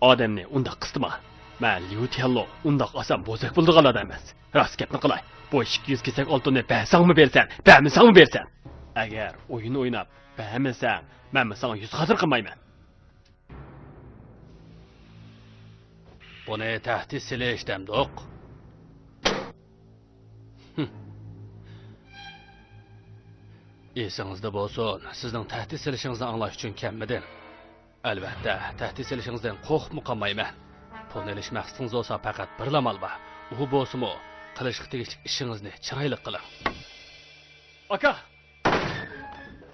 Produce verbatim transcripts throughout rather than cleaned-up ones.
ئادەمنى ئۇنداق قىستىما. مەن ليۇ تيەنلۇ ئۇنداق ئاسان بوزەك بولىدىغان ئادەم ئەمەس. راست گەپنى قىلاي، بۇ ئىككى يۈز كېسەك ئالتۇننى بەرسەڭمۇ بېرىسەن، بەرمىسەڭمۇ بېرىسەن. ئەگەر ئويۇن ئويناپ بەرمىسەڭ، مەنمۇ ساڭا يۈز خاتىرە قىلمايمەن. بۇنى تەھدىت سېلىش دەمدۇق؟ ھىم. ئېسىڭىزدە بولسۇن، سىزنىڭ تەھدىت سېلىشىڭىزنى ئاڭلاش ئۈچۈن كەلمىدىم. ئەلۋەتتە، تەھدىت سېلىشىڭىزدىن قورقۇپمۇ قالمايمەن. پۇلنى ئېلىش مەقسىتىڭىز بولسا، پەقەت بىرلا مال بار. ئۇ بولسىمۇ، قىلىشقا تېگىشلىك ئىشىڭىزنى چىرايلىق قىلىڭ. ئاكا!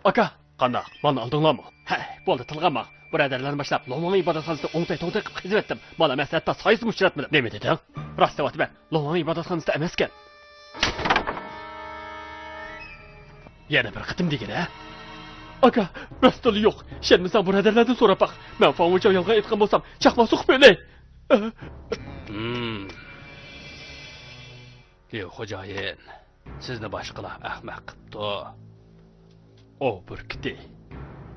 ئاكا! قانداق، مالنى ئالدىڭلارمۇ؟ ھەي، بولدى، تىلغا ئالماڭ. بۇرادەرلەرنى باشلاپ، لوڭۋاڭ ئىبادەتخانىسىنى ئوڭتاي-توڭتاي قىلىپ قېزىۋەتتىم. مال ئەمەس، ھەتتا سايىسىمۇ ئۇچراتمىدىم. نېمە دېدىڭ؟ راست دەۋاتىمەن، لوڭۋاڭ ئىبادەتخانىسىدا ئەمەسكەن. يەنە بىر قېتىم دېگىنە. ئاكا، راستلا يوق. ئىشەنمىسەڭ بۇرادەرلەردىن سوراپ باق. مەن فاڭ ۋۇچاۋ يالغان ئېيتقان بولسام، چاقماق سوقۇپ ئۆلەي. ھىم. ليۇ خوجايىن، سىزنى باشقىلار ئەخمەق قىپتۇ. ئوۋ بۈركۈتى.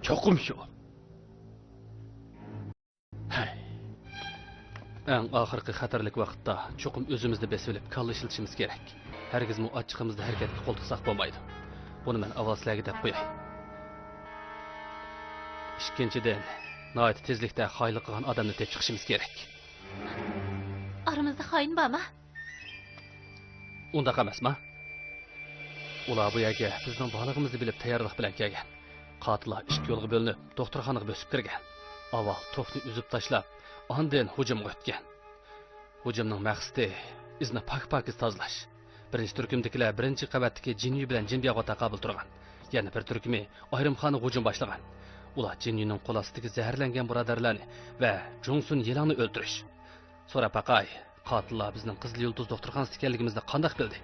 چوقۇم شۇ. ھەي. ئەڭ ئاخىرقى خەتەرلىك ۋاقىتتا چوقۇم ئۆزىمىزنى بېسىۋېلىپ كاللا ئىشلىتىشىمىز كېرەك. ھەرگىزمۇ ئاچچىقىمىزدا ھەرىكەتكە قول تىقساق بولمايدۇ. بۇنى مەن ئاۋۋال سىلەرگە دەپ قوياي. ئىككىنچىدىن، ناھايىتى تېزلىكتە خائىنلىق قىلغان ئادەمنى تېپىپ چىقىشىمىز كېرەك. ئارىمىزدا خائىن بارمۇ؟ ئۇنداق ئەمەسما؟ ئۇلار بۇ يەرگە بىزنىڭ بارلىقىمىزنى بىلىپ تەييارلىق بىلەن كەلگەن. قاتىللار ئىككى يولغا بۆلۈنۈپ، دوختۇرخانىغا بۆسۈپ كىرگەن. ئاۋۋال توكنى ئۈزۈپ تاشلاپ، ئاندىن ھۇجۇمغا ئۆتكەن. ھۇجۇمنىڭ مەقسىتى ئىزنى پاك-پاكىز تازىلاش. بىرىنچى تۈركۈمدىكىلەر بىرىنچى قەۋەتتىكى جىنيۈ بىلەن جىنبياۋغا تاقابىل تۇرغان. يەنە بىر تۈركۈمى ئايرىمخانا ھۇجۇم باشلىغان. ئۇلار جىنيۈنىڭ قول ئاستىدىكى زەھەرلەنگەن بۇرادەرلەرنى ۋە جۇڭسۇن يىلاڭنى ئۆلتۈرۈش. سوراپ باقاي، قاتىللار بىزنىڭ قىزىل يۇلتۇز دوختۇرخانىسىدا ئىكەنلىكىمىزنى قانداق بىلدى؟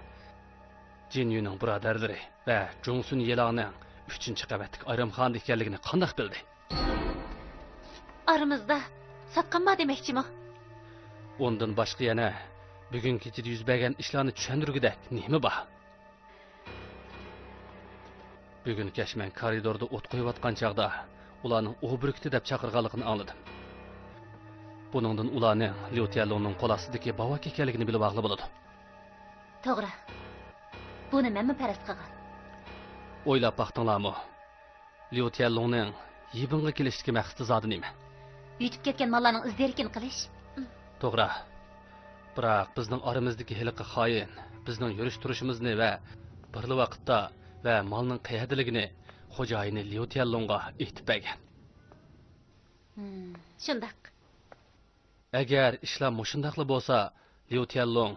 جىنيۈنىڭ بۇرادەرلىرى ۋە جۇڭسۇن يىلاڭنىڭ ئۈچىنچى قەۋەتتىكى ئايرىمخانىدا ئىكەنلىكىنى قانداق بىلدى؟ ئارىمىزدا ساتقان بار دېمەكچىمۇ؟ ئۇندىن باشقا يەنە بۈگۈن كېچىدە يۈز بەرگەن ئىشلارنى چۈشەندۈرگۈدەك نېمە بار؟ بۈگۈن كەچ مەن كارىدوردا ئوت قويۇۋاتقان چاغدا ئۇلارنىڭ ئوۋ بۈركۈتى دەپ چاقىرغانلىقىنى ئاڭلىدىم. بۇنىڭدىن ئۇلارنىڭ ليۇ تيەنلۇڭنىڭ قول ئاستىدىكى باۋاك ئىكەنلىكىنى بىلىۋالغىلى بولىدۇ. توغرا. بۇنى مەنمۇ پەرەز قىلغان. ئويلاپ باقتىڭلارمۇ؟ ليۇ تيەنلۇڭنىڭ يىبىنغا كېلىشتىكى مەقسىتى زادى نېمە؟ يۈتۈپ كەتكەن ماللارنىڭ ئىز دېرىكىنى قىلىش. توغرا. بىراق بىزنىڭ ئارىمىزدىكى ھېلىقى خائىن بىزنىڭ يۈرۈش-تۇرۇشىمىزنى ۋە بىرلا ۋاقىتتا ۋە مالنىڭ قەيەردىلىكىنى خوجايىنى ليۇ تيەنلۇڭغا ئېيتىپ بەرگەن. ھىم، شۇنداق. ئەگەر ئىشلار مۇشۇنداقلا بولسا، ليۇ تيەنلۇڭ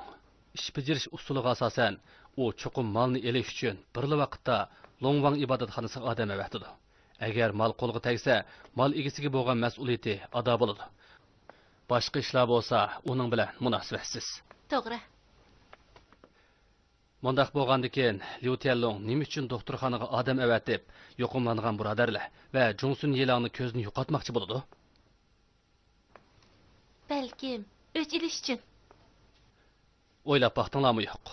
ئىش بېجىرىش ئۇسۇلىغا ئاساسەن، ئۇ چوقۇم مالنى ئېلىش ئۈچۈن بىرلا ۋاقىتتا لوڭۋاڭ ئىبادەتخانىسىغا ئادەم ئەۋەتىدۇ. ئەگەر مال قولغا تەگسە، مال ئىگىسىگە بولغان مەسئۇلىيىتى ئادا بولىدۇ. باشقا ئىشلار بولسا ئۇنىڭ بىلەن مۇناسىۋەتسىز. توغرا. مۇنداق بولغاندىكىن، ليۇ تيەنلۇڭ نېمە ئۈچۈن دوختۇرخانىغا ئادەم ئەۋەتىپ، يۇقۇملانغان بۇرادەرلەر ۋە جۇڭسۇن يىلاڭنى كۆزدىن يوقاتماقچى بولىدۇ؟ بەلكىم ئۆچ ئېلىش ئۈچۈن. ئويلاپ باقتىڭلارمۇ يوق؟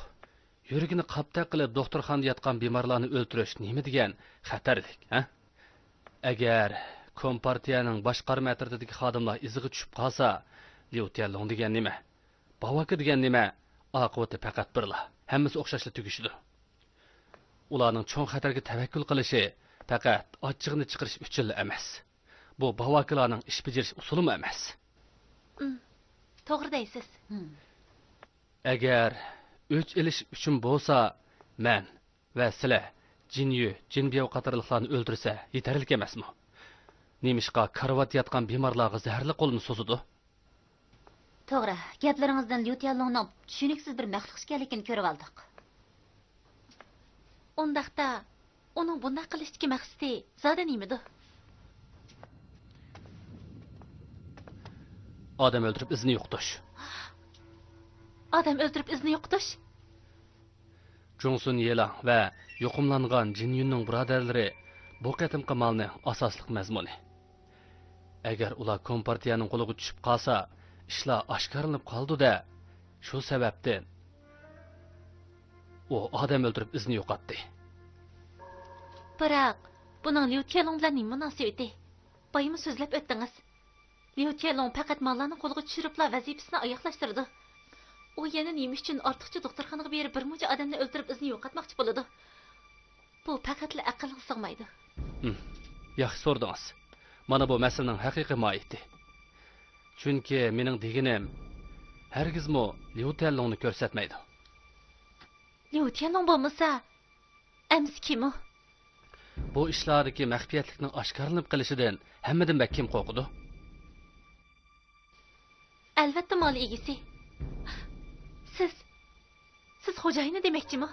يۈرىكىنى قاپتەك قىلىپ دوختۇرخانىدا ياتقان بىمارلارنى ئۆلتۈرۈش نېمە دېگەن خەتەرلىك، ھە؟ ئەگەر كومپارتىيەنىڭ باشقارما ئەترىتىدىكى خادىملار ئىزىغا چۈشۈپ قالسا، ليۇ تيەنلۇڭ دېگەن نېمە؟ باۋاكا دېگەن نېمە؟ ئاقىۋىتى پەقەت بىرلا، ھەممىسى ئوخشاشلا تۈگىشىدۇ. ئۇلارنىڭ چوڭ خەتەرگە تەۋەككۈل قىلىشى پەقەت ئاچچىقىنى چىقىرىش ئۈچۈنلا ئەمەس. بۇ باۋاكىلارنىڭ ئىش بېجىرىش ئۇسۇلىمۇ ئەمەس. ئىم، توغرا دەيسىز. ئەگەر ئۆچ ئېلىش ئۈچۈن بولسا، مەن ۋە سىلەر جىنيۈ، جىنبياۋ قاتارلىقلارنى ئۆلتۈرسە يېتەرلىك ئەمەسمۇ؟ نېمىشقا كارىۋاتتا ياتقان بىمارلارغا زەھەرلىك قولىنى سوزىدۇ؟ توغرا، گەپلىرىڭىزدىن ليۇ تيەنلۇڭنىڭ چۈشىنىكسىز بىر مەخلۇق ئىكەنلىكىنى كۆرۈۋالدۇق. ئۇنداقتا، ئۇنىڭ بۇنداق قىلىشتىكى مەقسىتى زادى نېمىدۇ؟ ئادەم ئۆلتۈرۈپ ئىزىنى يوقىتىش. ئادەم ئۆلتۈرۈپ ئىزىنى يوقىتىش؟ جۇڭسۇن يېلاڭ ۋە يۇقۇملانغان جىن يۈننىڭ بۇرادەرلىرى بۇ قېتىمقى مالنىڭ ئاساسلىق مەزمۇنى. ئەگەر ئۇلار كومپارتىيەنىڭ قولىغا چۈشۈپ قالسا، ئىشلار ئاشكارىلىنىپ قالىدۇ-دە، شۇ سەۋەبتىن ئۇ ئادەم ئۆلتۈرۈپ ئىزىنى يوقاتتى. بىراق، بۇنىڭ ليۇ تيەنلۇڭ بىلەن نېمە مۇناسىۋىتى؟ بايىمۇ سۆزلەپ ئۆتتىڭىز. ليۇ تيەنلۇڭ پەقەت ماللارنى قولغا چۈشۈرۈپلا ۋەزىپىسىنى ئاياغلاشتۇرىدۇ. ئۇ يەنە نېمە ئۈچۈن ئارتۇقچە دوختۇرخانىغا بېرىپ بىر مۇنچە ئادەمنى ئۆلتۈرۈپ ئىزنى يوقاتماقچى بولىدۇ؟ بۇ پەقەتلا ئەقىلگە سىغمايدۇ. ھىم، ياخشى سورىدىڭىز. مانا بۇ مەسىلىنىڭ ھەقىقىي ماھىيىتى. چۈنكى مېنىڭ دېگىنىم ھەرگىزمۇ ليۇ تيەنلۇڭنى كۆرسەتمەيدۇ. ليۇ تيەنلۇڭ بولمىسا، ئەمىسە كىم ئۇ؟ بۇ ئىشلاردىكى مەخپىيەتلىكنىڭ ئاشكارىلىنىپ قېلىشىدىن ھەممىدىن بەك كىم قورقىدۇ؟ ئەلۋەتتە، مال ئىگىسى. سىز، سىز خوجايىنى دېمەكچىمۇ؟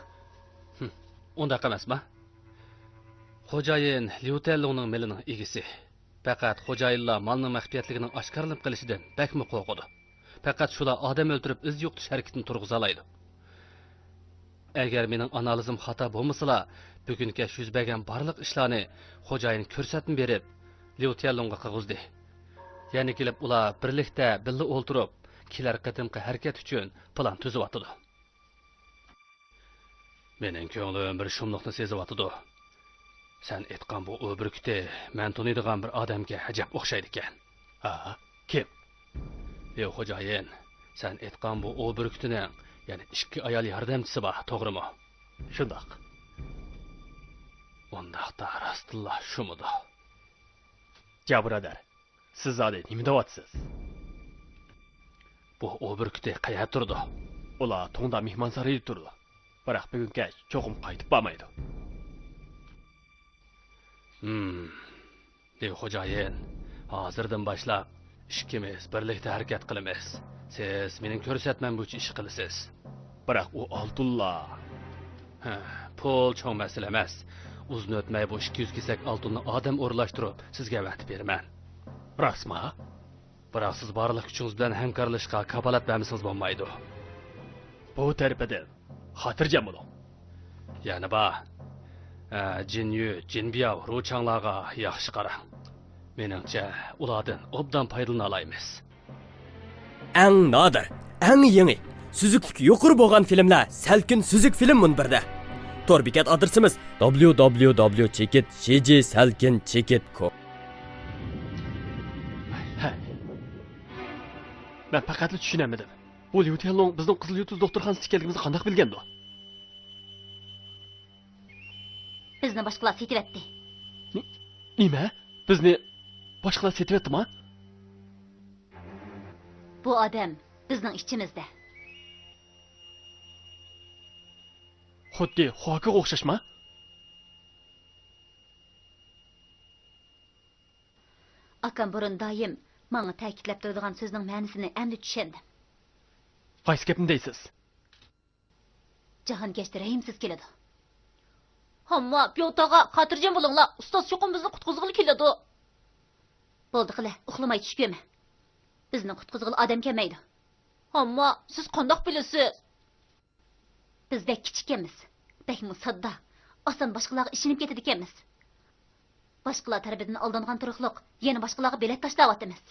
ھىم، ئۇنداق ئەمەسما؟ خوجايىن ليۇ تيەنلۇڭنىڭ مېلىنىڭ ئىگىسى. پەقەت خوجايىنلار مالنىڭ مەخپىيەتلىكىنىڭ ئاشكارىلىنىپ قېلىشىدىن بەكمۇ قورقىدۇ. پەقەت شۇلار ئادەم ئۆلتۈرۈپ ئىز يوقىتىش ھەرىكىتىنى تۇرغۇزالايدۇ. ئەگەر مېنىڭ ئانالىزىم خاتا بولمىسىلا، بۈگۈنكى يۈز بەرگەن بارلىق ئىشلارنى خوجايىن كۆرسەتمە بېرىپ، ليۇ تيەنلۇڭغا قىلغۇزدى. يەنە كېلىپ ئۇلار بىرلىكتە بىللە ئولتۇرۇپ، كېلەر قېتىمقى ھەرىكەت ئۈچۈن پىلان تۈزۈۋاتىدۇ. مېنىڭ كۆڭلۈم بىر شۇملۇقنى سېزىۋاتىدۇ. سەن ئېيتقان بۇ ئۇ بۈركۈتى مەن تونۇيدىغان بىر ئادەمگە ئەجەب ئوخشايدىكەن. ھا؟ كىم؟ يو، خوجايىن، سەن ئېيتقان بۇ ئۇ بۈركۈتىنىڭ يەنە ئىككى ئايال ياردەمچىسى بار، توغرىمۇ؟ شۇنداق. ئۇنداقتا راستتىنلا شۇمىدۇ؟ جا بۇرادەر، سىز زادى نېمە دەۋاتىسىز؟ بۇ ئۇ بۈركۈتى قەيەردە تۇرىدۇ؟ ئۇلار توڭدا مېھمانسارايدا تۇرىدۇ. بىراق بۈگۈن كەچ چوقۇم قايتىپ بارمايدۇ. ھىم. دېۋى خوجايىن، ھازىردىن باشلاپ ئىككىمىز بىرلىكتە ھەرىكەت قىلىمىز. سىز مېنىڭ كۆرسەتمەم بويىچە ئىش قىلىسىز. بىراق ئۇ ئالتۇنلار. ھە، پۇل چوڭ مەسىلە ئەمەس. ئۇزۇن ئۆتمەي بۇ ئىككى يۈز كېسەك ئالتۇننى ئادەم ئورۇنلاشتۇرۇپ سىزگە ئەۋەتىپ بېرىمەن. راستما؟ بىراق سىز بارلىق كۈچىڭىز بىلەن ھەمكارلىشىشقا كاپالەت بەرمىسىڭىز بولمايدۇ. بۇ تەرىپىدىن خاتىرجەم بولۇڭ. يەنە بار. ھە، جىنيۈ، جىنبياۋ، روچاڭلارغا ياخشى قاراڭ. مېنىڭچە، ئۇلاردىن ئوبدان پايدىلىنالايمىز. ئەڭ نادىر، ئەڭ يېڭى، سۈزۈكلۈكى يۇقىرى بولغان فىلىملەر سەلكىن سۈزۈك فىلىم مۇنبىرىدە. تور بېكەت ئادرېسىمىز دابليۇ دابليۇ دابليۇ چېكىت شى جى سەلكىن چېكىت كوم. ھە. مەن پەقەتلا چۈشىنەلمىدىم. بۇ ليۇ تيەنلۇڭ بىزنىڭ قىزىل يۇلتۇز دوختۇرخانىسىدا ئىكەنلىكىمىزنى قانداق بىلگەندۇ؟ بىزنى باشقىلار سېتىۋەتتى. ن-، نېمە؟ بىزنى باشقىلار سېتىۋەتتىما؟ بۇ ئادەم بىزنىڭ ئىچىمىزدە. خۇددى خۇاكىغا ئوخشاشما؟ ئاكام بۇرۇن دائىم ماڭا تەكىتلەپ تۇرىدىغان سۆزنىڭ مەنىسىنى ئەمدى چۈشەندىم. قايسى گەپنى دەيسىز؟ جاھانكەشتە رەھىمسىز كېلىدۇ. ھامما، بياۋتاغا خاتىرجەم بولۇڭلار، ئۇستاز چوقۇم بىزنى قۇتقۇزغىلى كېلىدۇ. بولدى قىلە، ئۇخلىماي چۈش كۆرمە. بىزنى قۇتقۇزغىلى ئادەم كەلمەيدۇ. ھامما، سىز قانداق بىلىسىز؟ بىز بەك كىچىككەنمىز، بەكمۇ ساددا، ئاسان باشقىلارغا ئىشىنىپ كېتىدىكەنمىز. باشقىلار تەرىپىدىن ئالدانغان تۇرۇقلۇق، يەنە باشقىلاغا بېلەت تاشلاۋاتىمىز.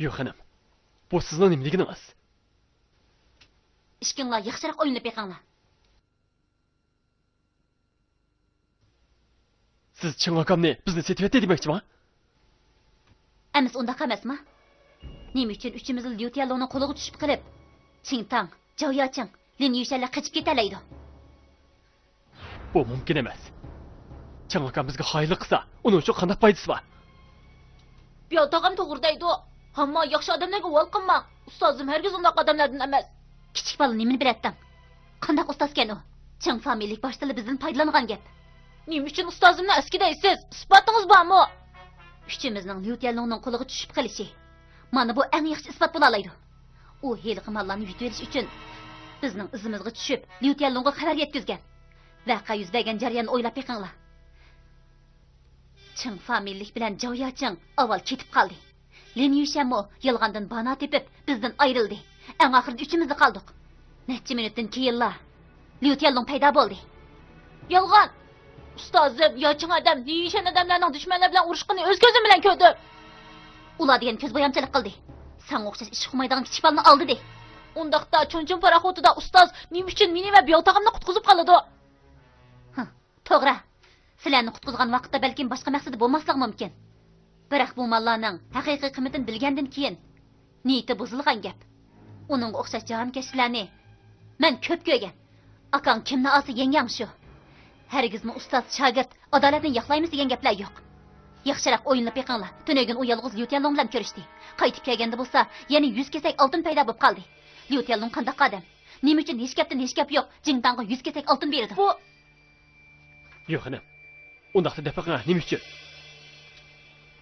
يو خېنىم، بۇ سىزنىڭ نېمە دېگىنىڭىز؟ ئىككىڭلار ياخشىراق ئويلىنىپ بېقىڭلار. سىز چىڭ ئاكامنى بىزنى سېتىۋەتتى دېمەكچىما؟ ئەمىسە ئۇنداق ئەمەسما؟ نېمە ئۈچۈن ئۈچىمىزلا ليۇ تيەنلۇڭنىڭ قولىغا چۈشۈپ قېلىپ، چىڭ تاڭ، جاۋ ياچىڭ، لىن يۈشەنلەر قېچىپ كېتەلەيدۇ؟ بۇ مۇمكىن ئەمەس. چىڭ ئاكام بىزگە خائىنلىق قىلسا، ئۇنىڭ ئۈچۈن قانداق پايدىسى بار؟ بياۋ تاغام توغرا دەيدۇ. ھامما، ياخشى ئادەملەرگە ئۇۋال قىلماڭ. ئۇستازىم ھەرگىز ئۇنداق ئادەملەردىن ئەمەس. كىچىك بالا نېمىنى بىلەتتىڭ؟ قانداق ئۇستازكەن ئۇ؟ چىڭ فامىلىلىك باشلىرى بىزدىن پايدىلانغان گەپ. نېمە ئۈچۈن ئۇستازىمنى ئەسكى دەيسىز؟ ئىسپاتىڭىز بارمۇ؟ ئۈچىمىزنىڭ ليۇ تيەنلۇڭنىڭ قولىغا چۈشۈپ قېلىشى. مانا بۇ ئەڭ ياخشى ئىسپات بولالايدۇ. ئۇ ھېلىقى ماللارنى يۇتۇۋېلىش ئۈچۈن بىزنىڭ ئىزىمىزغا چۈشۈپ، ليۇ تيەنلۇڭغا خەۋەر يەتكۈزگەن. ۋەقە يۈز بەرگەن جەرياننى ئويلاپ بېقىڭلار. چىڭ فامىلىلىك بىلەن جاۋ ياچىڭ ئاۋۋال كېتىپ قالدى. لىن يۈشەنمۇ يالغاندىن بانا تېپىپ، بىزدىن ئايرىلدى. ئەڭ ئاخىرىدا ئۈچىمىزلا قالدۇق. نەچچە مىنۇتتىن كېيىنلا ليۇ تيەنلۇڭ پەيدا بولدى. يالغان! ئۇستازىم، ياچىڭ ئادەم، لىن يۈشەن ئادەملەرنىڭ دۈشمەنلەر بىلەن ئۇرۇشقىنى ئۆز كۆزۈم بىلەن كۆردۈم. ئۇلار دېگەن كۆز بويامچىلىق قىلدى. ساڭا ئوخشاش ئىش ئۇقمايدىغان كىچىك بالىنى ئالدىدى. ئۇنداقتا چۇنچۇن پاراخوتىدا ئۇستاز نېمە ئۈچۈن مېنى ۋە بياۋتاغامنى قۇتقۇزۇپ قالىدۇ؟ ھە، توغرا. سىلەرنى قۇتقۇزغان ۋاقىتتا بەلكىم باشقا مەقسىتى بولماسلىقى مۇمكىن. بىراق بۇ ماللارنىڭ ھەقىقىي قىممىتىنى بىلگەندىن كېيىن، نىيىتى بۇزۇلغان گەپ. ئۇنىڭغا ئوخشاش جاھانكەشلەرنى مەن كۆپ كۆرگەن. ئاكاڭ كىمنى ئالسا يەڭگەن شۇ. ھەرگىزمۇ ئۇستاز شاگىرت ئادالەتنى ياقلايمىز دېگەن گەپلەر يوق. ياخشىراق ئويلىنىپ بېقىڭلار. تۈنۈگۈن ئۇ يالغۇز ليۇ تيەنلۇڭ بىلەن كۆرۈشتى. قايتىپ كەلگەندە بولسا يەنە يۈز كېسەك ئالتۇن پەيدا بولۇپ قالدى. ليۇ تيەنلۇڭ قانداق ئادەم؟ نېمە ئۈچۈن ھېچ گەپتىن ھېچ گەپ يوق جىڭتاڭغا يۈز كېسەك ئالتۇن بېرىدۇ؟ بۇ يوق، خېنىم. ئۇنداقتا دەپ بېقىڭ، نېمە ئۈچۈن؟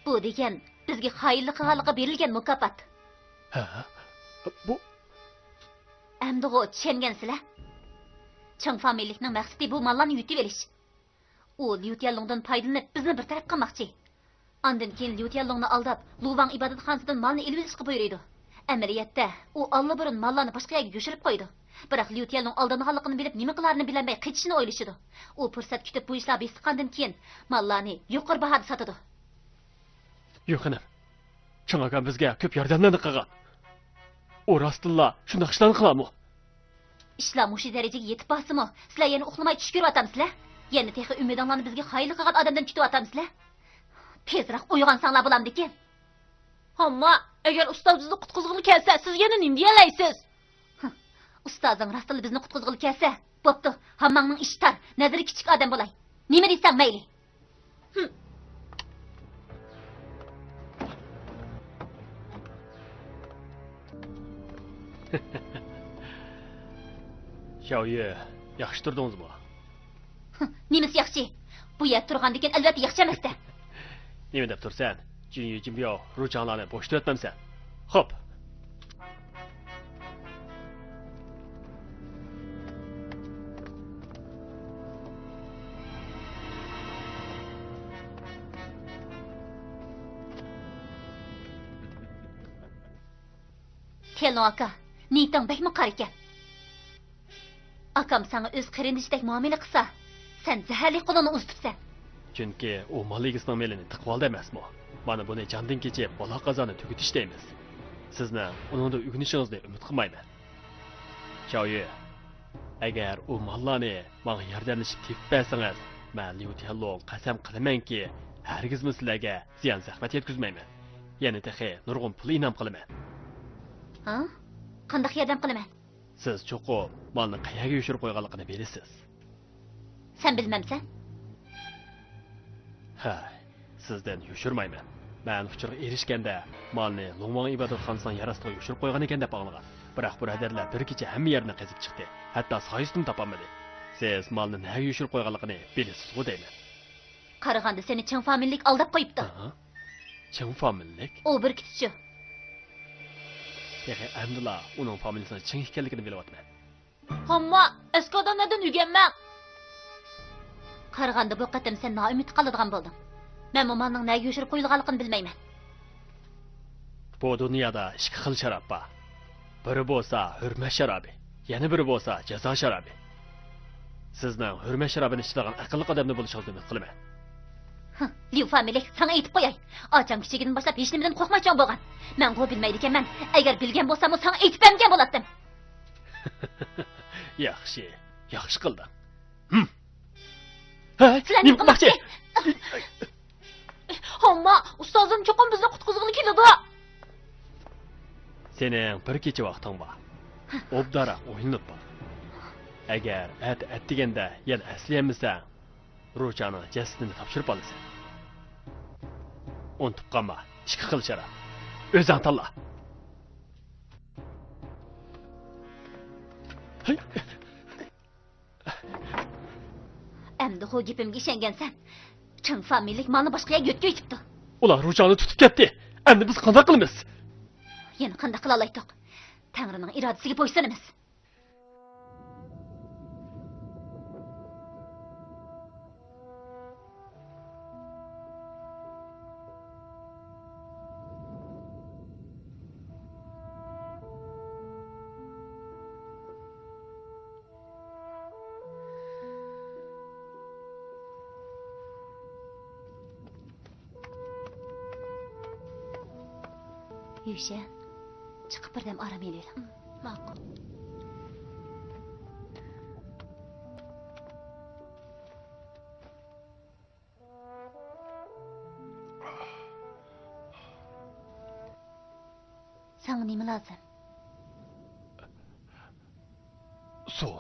بۇ دېگەن بىزگە خائىنلىق قىلغانلىققا بېرىلگەن مۇكاپات. ھە؟ بۇ ئەمدىغۇ چۈشەنگەنسىلەر؟ چىڭ فامىلىلىكنىڭ مەقسىتى بۇ ماللارنى يۇتۇۋېلىش. ئۇ ليۇ تيەنلۇڭدىن پايدىلىنىپ، بىزنى بىر تەرەپ قىلماقچى. ئاندىن كېيىن ليۇ تيەنلۇڭنى ئالداپ، لۇ ۋاڭ ئىبادەتخانىسىدىن مالنى ئېلىۋېلىشقا بۇيرۇيدۇ. ئەمەلىيەتتە، ئۇ ئاللىبۇرۇن ماللارنى باشقا يەرگە يوشۇرۇپ قويىدۇ. بىراق ليۇ تيەنلۇڭ ئالدانغانلىقىنى بىلىپ، نېمە قىلارىنى بىلەلمەي قېچىشنى ئويلىشىدۇ. ئۇ پۇرسەت كۈتۈپ، بۇ ئىشلار بېسىققاندىن كېيىن، ماللارنى يۇقىرى باھادا ساتىدۇ. يوق، خېنىم. چىڭ ئاكام بىزگە كۆپ ياردەملەرنى قىلغان. ئۇ راستتىنلا شۇنداق ئىشلارنى قىلارمۇ؟ ئىشلار مۇشۇ دەرىجىگە يېتىپ بارسىمۇ، سىلەر يەنە ئۇخلىماي چۈش كۆرۈۋاتامسىلەر؟ يەنە تېخى ئۈمىدىڭلارنى بىزگە خائىنلىق قىلغان ئادەمدىن كۈتۈۋاتامسىلەر؟ تېزراق ئويغانساڭلار بولامدىكىن. ئامما، ئەگەر ئۇستاز بىزنى قۇتقۇزغىلى كەلسە، سىز يەنە نېمە دېيەلەيسىز؟ ھە، ئۇستازىڭ راستلا بىزنى قۇتقۇزغىلى كەلسە، بوپتۇ، ھامماڭنىڭ ئىشى تار، نەزىرى كىچىك ئادەم بولاي. نېمە دېسەڭ مەيلى. ھىم. شياۋيۈ، ياخشى تۇردىڭىزمۇ؟ ھىم، نېمىسى ياخشى؟ بۇ يەردە تۇرغاندىكىن ئەلۋەتتە ياخشى ئەمەستە. نېمە دەپ تۇرسەن؟ جىنيۈ، جىنبياۋ، روچاڭلارنى بوشىتىۋەتمەمسەن؟ خوپ. تيەنلۇڭ ئاكا، نىيىتىڭ بەكمۇ قارا ئىكەن. ئاكام ساڭا ئۆز قېرىندىشىدەك مۇئامىلە قىلسا، سەن زەھەرلىك قولۇڭنى ئۇزىتىپسەن. چۈنكى ئۇ مال ئىگىسىنىڭ مېلىنى تىقىۋالدى ئەمەسمۇ؟ مانا بۇنى جاندىن كېچىپ، بالا-قازانى تۈگىتىش دەيمىز. سىزنىڭ ئۇنىڭدىن ئۆگىنىشىڭىزنى ئۈمىد قىلمايمەن. شياۋيۈ، ئەگەر ئۇ ماللارنى ماڭا ياردەملىشىپ تېپىپ بەرسىڭىز، مەن ليۇ تيەنلۇڭ قەسەم قىلىمەنكى، ھەرگىزمۇ سىلەرگە زىيان-زەخمەت يەتكۈزمەيمەن. يەنە تېخى نۇرغۇن پۇل ئىنئام قىلىمەن. ھا؟ قانداق ياردەم قىلىمەن؟ سىز چوقۇم مالنى قەيەرگە يوشۇرۇپ قويغانلىقىنى بىلىسىز. سەن بىلمەمسەن؟ ھە، سىزدىن يوشۇرمايمەن. مەن ئۇچۇرغا ئېرىشكەندە، مالنى لۇڭۋاڭ ئىبادەتخانىسىنىڭ يەر ئاستىغا يوشۇرۇپ قويغان ئىكەن دەپ ئاڭلىغان. بىراق بۇرادەرلەر بىر كېچە ھەممە يەرنى قېزىپ چىقتى. ھەتتا سايىسىنىمۇ تاپالمىدى. سىز مالنى نەگە يوشۇرۇپ قويغانلىقىنى بىلىسىزغۇ دەيمەن. قارىغاندا سېنى چىڭ فامىلىلىك ئالداپ قويۇپتۇ. ھە؟ چىڭ فامىلىلىك؟ ئۇ بىر كېتىشچۇ. تېخى ئەمدىلا ئۇنىڭ فامىلىسىنىڭ چىڭ ئىكەنلىكىنى بىلىۋاتىمەن. ھامما، ئەسكى ئادەملەردىن ئۆگەنمەڭ. قارىغاندا بۇ قېتىم سەن نائۈمىدتە قالىدىغان بولدۇڭ. مەنمۇ مالنىڭ نەگە يوشۇرۇپ قويۇلغانلىقىنى بىلمەيمەن. بۇ دۇنيادا ئىككى خىل شاراب بار. بىرى بولسا ھۆرمەت شارابى، يەنە بىرى بولسا جازا شارابى. سىزنىڭ ھۆرمەت شارابىنى ئىچىدىغان ئەقىللىق ئادەمدىن بولۇشىڭىزنى ئۈمىد قىلىمەن. ھە، ليۇ فامىلىك، ساڭا ئېيتىپ قوياي. ئاچاڭ كىچىكىدىن باشلاپ ھېچنېمىدىن قورقماي چوڭ بولغان. مەنغۇ بىلمەيدىكەنمەن. ئەگەر بىلگەن بولساممۇ ساڭا ئېيتىپ بەرمىگەن بولاتتىم. ياخشى، ياخشى قىلدىڭ. ھىم. ھە؟ سىلەر نېمە قىلماقچى؟ ھامما، ئۇستازىم چوقۇم بىزنى قۇتقۇزغىلى كېلىدۇ. سېنىڭ بىر كېچە ۋاقتىڭ بار. ئوبدانراق ئويلىنىپ باق. ئەگەر ئەتە ئەتىگەندە يەنە ئەسلىيەلمىسەڭ، روچانىڭ جەسىتىنى تاپشۇرۇپ ئالىسەن. ئۇنتۇپ قالما، ئىككى خىل شاراب. ئۆزۈڭ تاللا. ھەي! ئەمدىغۇ گېپىمگە ئىشەنگەنسەن. چىڭ فامىلىلىك مالنى باشقا يەرگە يۆتكىۋېتىپتۇ. ئۇلار روچانى تۇتۇپ كەتتى. ئەمدى بىز قانداق قىلىمىز؟ يەنە قانداق قىلالايتتۇق؟ تەڭرىنىڭ ئىرادىسىگە بويسۇنىمىز. يۈشەن، چىقىپ بىردەم ئارام ئېلىۋېلىڭ. ماقۇل. ساڭا نېمە لازىم؟ سۇ.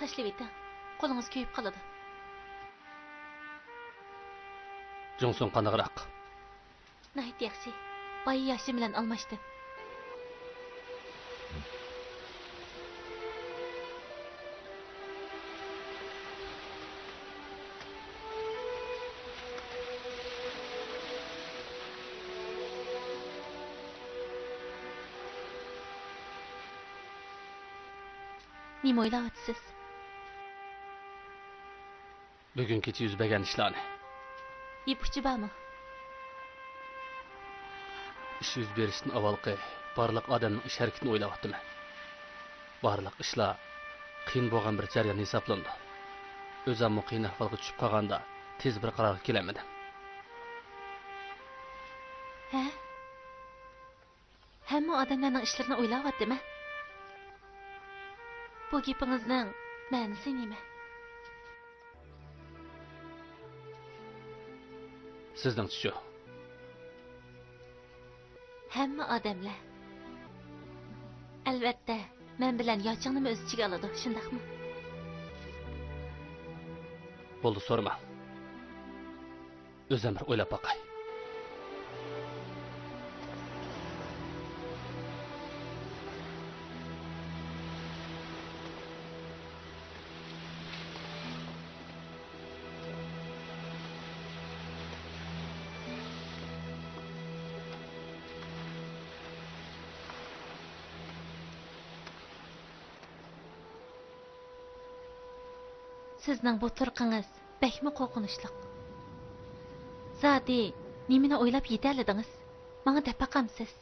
تاشلىۋېتىڭ، قولىڭىز كۆيۈپ قالىدۇ. جۇڭسۇڭ قانداقراق؟ ناھايىتى ياخشى. بايا ياشىم بىلەن ئالماشتىم. نېمە ئويلاۋاتىسىز؟ بۈگۈن كېچە يۈز بەرگەن ئىشلارنى. يىپ ئۇچى بارمۇ؟ ئىش يۈز بېرىشتىن ئاۋۋالقى بارلىق ئادەمنىڭ ئىش ھەرىكىتىنى ئويلاۋاتىمەن. بارلىق ئىشلار قىيىن بولغان بىر جەريان ھېسابلىنىدۇ. ئۆزۈممۇ قىيىن ئەھۋالغا چۈشۈپ قالغاندا تېز بىر قارارغا كېلەلمىدىم. ھە؟ ھەممە ئادەملەرنىڭ ئىشلىرىنى ئويلاۋاتىمەن. بۇ گېپىڭىزنىڭ مەنىسى نېمە؟ سىزنىڭچىچۇ؟ ھەممە ئادەملەر. ئەلۋەتتە، مەن بىلەن ياچىڭنىمۇ ئۆز ئىچىگە ئالىدۇ، شۇنداقمۇ؟ بولدى، سورىماڭ. ئۆزۈم بىر ئويلاپ باقاي. سىزنىڭ بۇ تۇرقىڭىز بەكمۇ قورقۇنچلۇق. زادى نېمىنى ئويلاپ يېتەلىدىڭىز؟ ماڭا دەپ باقامسىز؟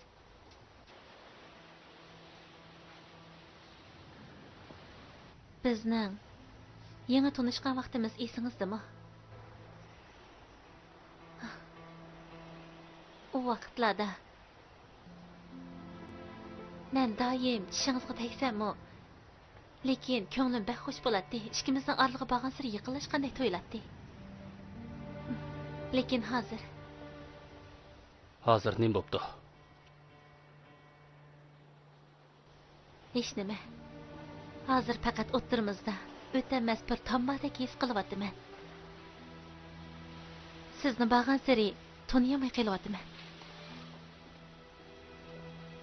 بىزنىڭ يېڭى تونۇشقان ۋاقتىمىز ئېسىڭىزدىمۇ؟ ئۇ ۋاقىتلاردا مەن دائىم چىشىڭىزغا تەگسەممۇ، لېكىن كۆڭلۈم بەك خۇش بولاتتى. ئىككىمىزنىڭ ئارىلىقى بارغانسېرى يېقىنلاشقاندەك تۇيۇلاتتى. لېكىن ھازىر. ھازىر نېمە بوپتۇ؟ ھېچنېمە. ھازىر پەقەت ئوتتۇرىمىزدا ئۆتەلمەس بىر تام باردەك ھېس قىلىۋاتىمەن. سىزنى بارغانسېرى تونۇيالماي قېلىۋاتىمەن.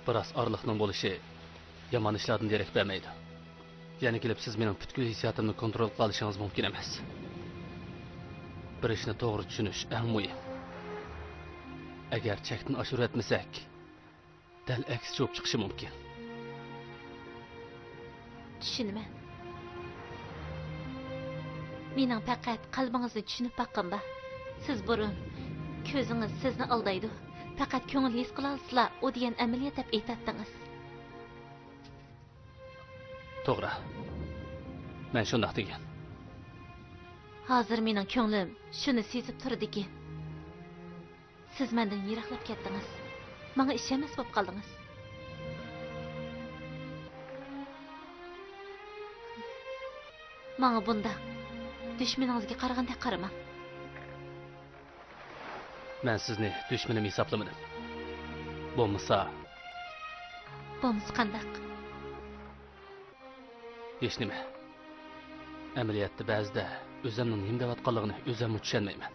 بىراز ئارىلىقنىڭ بولۇشى يامان ئىشلاردىن دېرەك بەرمەيدۇ. يەنە كېلىپ سىز مېنىڭ پۈتكۈل ھېسسىياتىمنى كونترول قىلالىشىڭىز مۇمكىن ئەمەس. بىر ئىشنى توغرا چۈشىنىش ئەڭ مۇھىم. ئەگەر چەكتىن ئاشۇرۇۋەتمىسەك، دەل ئەكسىچە بولۇپ چىقىشى مۇمكىن. چۈشىنىمەن. مېنىڭ پەقەت قەلبىڭىزنى چۈشىنىپ باققىنىم بار. سىز بۇرۇن، كۆزىڭىز سىزنى ئالدايدۇ، پەقەت كۆڭۈل ھېس قىلالىسىلا، ئۇ دېگەن ئەمەلىيەت دەپ ئېيتاتتىڭىز. توغرا. مەن شۇنداق دېگەن. ھازىر مېنىڭ كۆڭلۈم شۇنى سېزىپ تۇرىدىكى. سىز مەندىن يىراقلاپ كەتتىڭىز. ماڭا ئىشەنمەس بولۇپ قالدىڭىز. ماڭا بۇنداق دۈشمىنىڭىزگە قارىغاندەك قارىماڭ. مەن سىزنى دۈشمىنىم ھېسابلىمىدىم. بولمىسا. بولمىسا قانداق؟ ھېچنېمە. ئەمەلىيەتتە بەزىدە ئۆزۈمنىڭ نېمە دەۋاتقانلىقىنى ئۆزۈممۇ چۈشەنمەيمەن.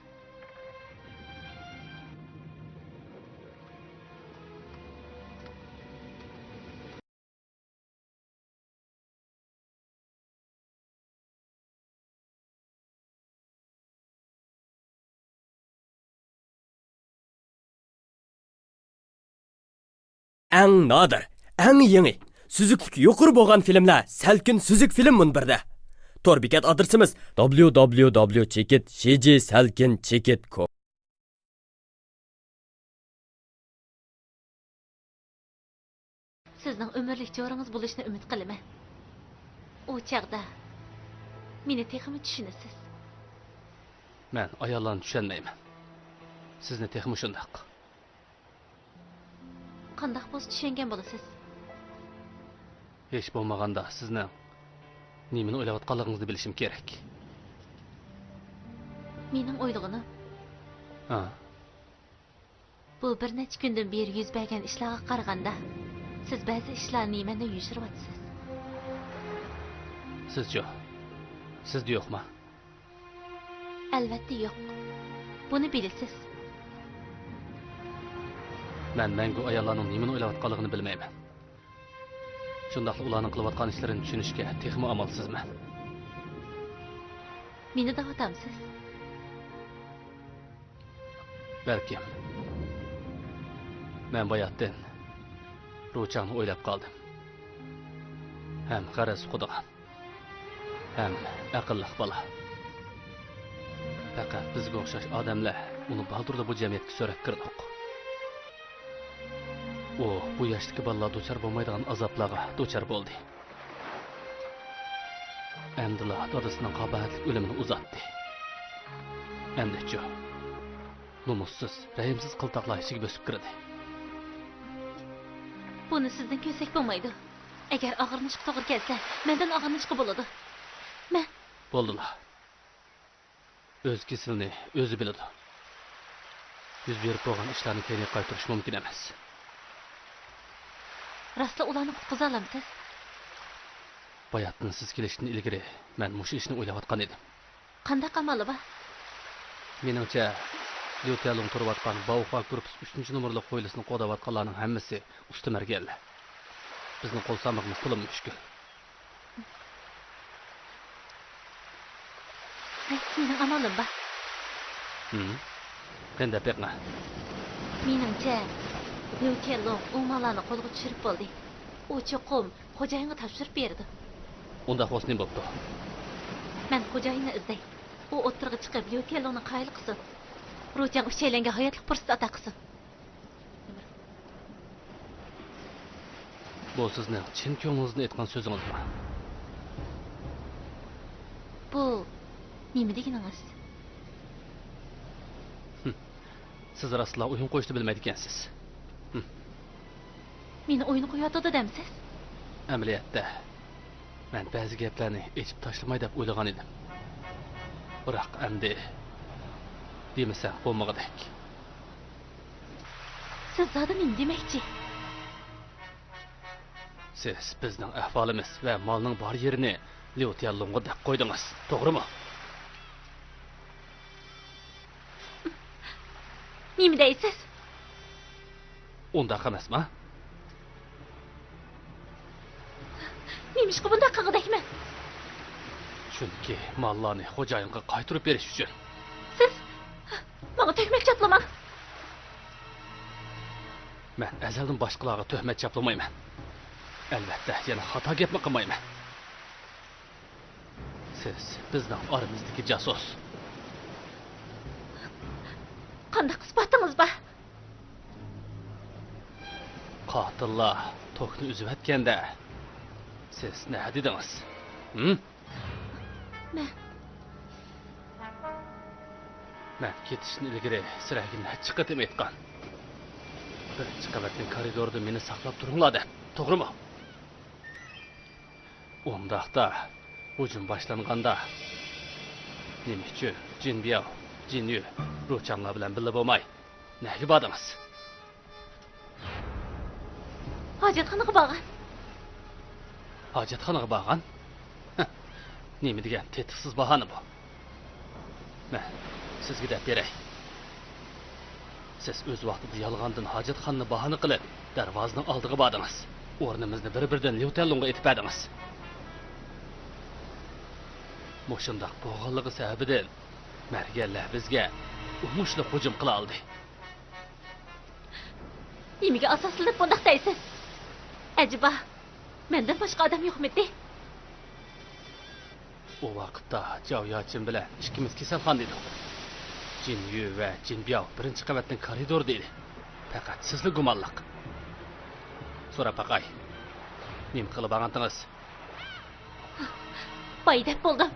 ئەڭ نادىر، ئەڭ يېڭى، سۈزۈكلۈكى يۇقىرى بولغان فىلىملەر سەلكىن سۈزۈك فىلىم مۇنبىرىدە. تور بېكەت ئادرېسىمىز: دابليۇ دابليۇ دابليۇ چېكىت جى جى سەلكىن چېكىت كوم. سىزنىڭ ئۆمۈرلۈك جورىڭىز بولۇشىنى ئۈمىد قىلىمەن. ئۇ چاغدا مېنى تېخىمۇ چۈشىنىسىز. مەن ئاياللارنى چۈشەنمەيمەن. سىزنى تېخىمۇ شۇنداق. قانداق بولسا چۈشەنگەن بولىسىز؟ ھېچ بولمىغاندا سىزنىڭ نېمىنى ئويلاۋاتقانلىقىڭىزنى بىلىشىم كېرەك. مېنىڭ ئويلىغىنىم، ھا؟ بۇ بىر نەچچە كۈندىن بېرى يۈز بەرگەن ئىشلارغا قارىغاندا، سىز بەزى ئىشلارنى مەندىن يوشۇرۇۋاتىسىز. سىزچۇ؟ سىزدە يوقما؟ ئەلۋەتتە يوق. بۇنى بىلىسىز. مەن مەڭگۈ ئاياللارنىڭ نېمىنى ئويلاۋاتقانلىقىنى بىلمەيمەن. شۇنداقلا ئۇلارنىڭ قىلىۋاتقان ئىشلىرىنى چۈشىنىشكە تېخىمۇ ئامالسىزمەن. مېنى دەۋاتامسىز؟ بەلكىم. مەن باياتتىن روچاڭنى ئويلاپ قالدىم. ھەم غەرەز ئۇقىدىغان، ھەم ئەقىللىق بالا. پەقەت بىزگە ئوخشاش ئادەملەر ئۇنى بالدۇرلا بۇ جەمئىيەتكە سۆرەپ كىردۇق. ئۇ بۇ ياشتىكى بالىلار دۇچار بولمايدىغان ئازابلارغا دۇچار بولدى. ئەمدىلا دادىسىنىڭ قاباھەتلىك ئۆلۈمىنى ئۇزارتتى. ئەمدىچۇ؟ نومۇسسىز، رەھىمسىز قىلتاقلار ئىچىگە بۆسۈپ كىردى. بۇنى سىزدىن كۈتسەك بولمايدۇ. ئەگەر ئاغرىنىشقا توغرا كەلسە، مەندىن ئاغرىنىشقا بولىدۇ. مەن. بولدىلا. ئۆز كېسىلىنى ئۆزى بىلىدۇ. يۈز بېرىپ بولغان ئىشلارنى كەينىگە قايتۇرۇش مۇمكىن ئەمەس. راستلا ئۇلارنى قۇتقۇزالامسىز؟ باياتتىن سىز كېلىشتىن ئىلگىرى مەن مۇشۇ ئىشنى ئويلاۋاتقان ئىدىم. قانداق ئامالى بار؟ مېنىڭچە، ليۇ تيەلۇڭ تۇرۇۋاتقان باۋخۇا گۇرۇپپىسى ئۈچىنچى نومۇرلۇق ھويلىسىنى قوغداۋاتقانلارنىڭ ھەممىسى ئۇستا مەرگەنلەر. بىزنىڭ قول سالمىقىمىز تولىمۇ مۈشكۈل. ھەي، مېنىڭ ئامالىم بار. ھىم؟ قېنى دەپ بېقىڭە. مېنىڭچە، ليۇ تيەنلۇڭ ئۇ ماللارنى قولغا چۈشۈرۈپ بولدى. ئۇ چوقۇم خوجايىنغا تاپشۇرۇپ بېرىدۇ. ئۇنداق بولسا نېمە بوپتۇ؟ مەن خوجايىننى ئىزدەي. ئۇ ئوتتۇرىغا چىقىپ، ليۇ تيەنلۇڭنى قايىل قىلسۇن. روچياڭ ئۈچەيلەنگە ھاياتلىق پۇرسىتى ئاتا قىلسۇن. بۇ سىزنىڭ چىن كۆڭلىڭىزدىن ئېيتقان سۆزىڭىزمۇ؟ بۇ نېمە دېگىنىڭىز؟ ھىم. سىز راستلا ئويۇن قويۇشنى بىلمەيدىكەنسىز. ھىم. مېنى ئويۇن قويۇۋاتىدۇ دەمسىز؟ ئەمەلىيەتتە، مەن بەزى گەپلەرنى ئېچىپ تاشلىماي دەپ ئويلىغان ئىدىم. بىراق ئەمدى دېمىسەم بولمىغۇدەك. سىز زادى نېمە دېمەكچى؟ سىز بىزنىڭ ئەھۋالىمىز ۋە مالنىڭ بار يېرىنى ليۇ تيەنلۇڭغا دەپ قويدىڭىز، توغرىمۇ؟ نېمە دەيسىز؟ ئۇنداق ئەمەسما؟ نېمىشقا بۇنداق قىلغۇدەكمەن؟ چۈنكى ماللارنى خوجايىنغا قايتۇرۇپ بېرىش ئۈچۈن. سىز ماڭا تۆھمەت چاپلىماڭ. مەن ئەزەلدىن باشقىلارغا تۆھمەت چاپلىمايمەن. ئەلۋەتتە، يەنە خاتا گەپمۇ قىلمايمەن. سىز بىزنىڭ ئارىمىزدىكى جاسۇس. قانداق ئىسپاتىڭىز بار؟ قاتىللار توكنى ئۈزۈۋەتكەندە، سىز نە دېدىڭىز؟ ھىم؟ مەن. مەن كېتىشتىن ئىلگىرى سىلەرگە نەچچە قېتىم ئېيتقان. بىرىنچى قەۋەتنىڭ كارىدورىدا مېنى ساقلاپ تۇرۇڭلار دەپ، توغرىمۇ؟ ئۇنداقتا، ھۇجۇم باشلانغاندا، نېمە ئۈچۈن جىن بياۋ، جىن يۈ، روچاڭلار بىلەن بىللە بولماي، نەگە باردىڭىز؟ ھاجەتخانىغا بارغان. ھاجەتخانىغا بارغان؟ نېمە دېگەن تېتىقسىز باھانە بۇ؟ مەن سىزگە دەپ بېرەي. سىز ئۆز ۋاقتىدا يالغاندىن ھاجەتخانىنى باھانە قىلىپ، دەرۋازىنىڭ ئالدىغا باردىڭىز. ئورنىمىزنى بىر-بىردىن ليۇ تيەنلۇڭغا ئېتىپ بەردىڭىز. مۇشۇنداق بولغانلىقى سەۋەبىدىن مەرگەنلەر بىزگە ئوڭۇشلۇق ھۇجۇم قىلالىدى. نېمىگە ئاساسلىنىپ بۇنداق دەيسىز؟ ئەجەبا، مەندىن باشقا ئادەم يوقمىدى؟ ئۇ ۋاقىتتا جاۋ ياچىن بىلەن ئىككىمىز كېسەلخانىدا ئىدۇق. جىن يۈ ۋە جىن بياۋ بىرىنچى قەۋەتنىڭ كارىدورىدا ئىدى. پەقەت سىزلا گۇمانلىق. سوراپ باقاي، نېمە قىلىپ بارغانتىڭىز؟ باي دەپ بولدۇم.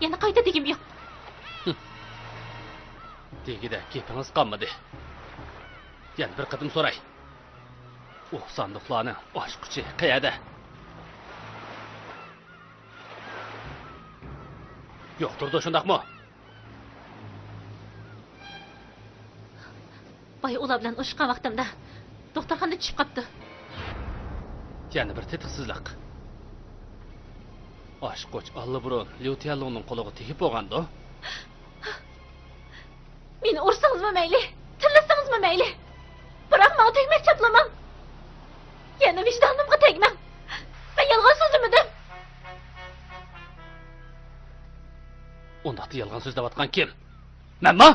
يەنە قايتا دېگۈم يوق. دېگۈدەك گېپىڭىز قالمىدى. يەنە بىر قېتىم سوراي. ئۇ ساندۇقلارنىڭ ئاچقۇچى قەيەردە؟ يوق تۇرىدۇ، شۇنداقمۇ؟ باي ئۇلار بىلەن ئۇرۇشقان ۋاقتىمدا دوختۇرخانىدا چۈشۈپ قاپتۇ. يەنە بىر تېتىقسىزلىق. ئاچقۇچ ئاللىبۇرۇن ليۇ تيەنلۇڭنىڭ قولىغا تېگىپ بولغاندۇ؟ مېنى ئۇرسىڭىزمۇ مەيلى، تىللىسىڭىزمۇ مەيلى. بىراق ماڭا تۆكمەك چاپلىماڭ. يەنە ۋىجدانىمغا تەگمەڭ. مەن يالغان سۆزلىمىدىم. ئۇنداقتا يالغان سۆزلەۋاتقان كىم؟ مەنما؟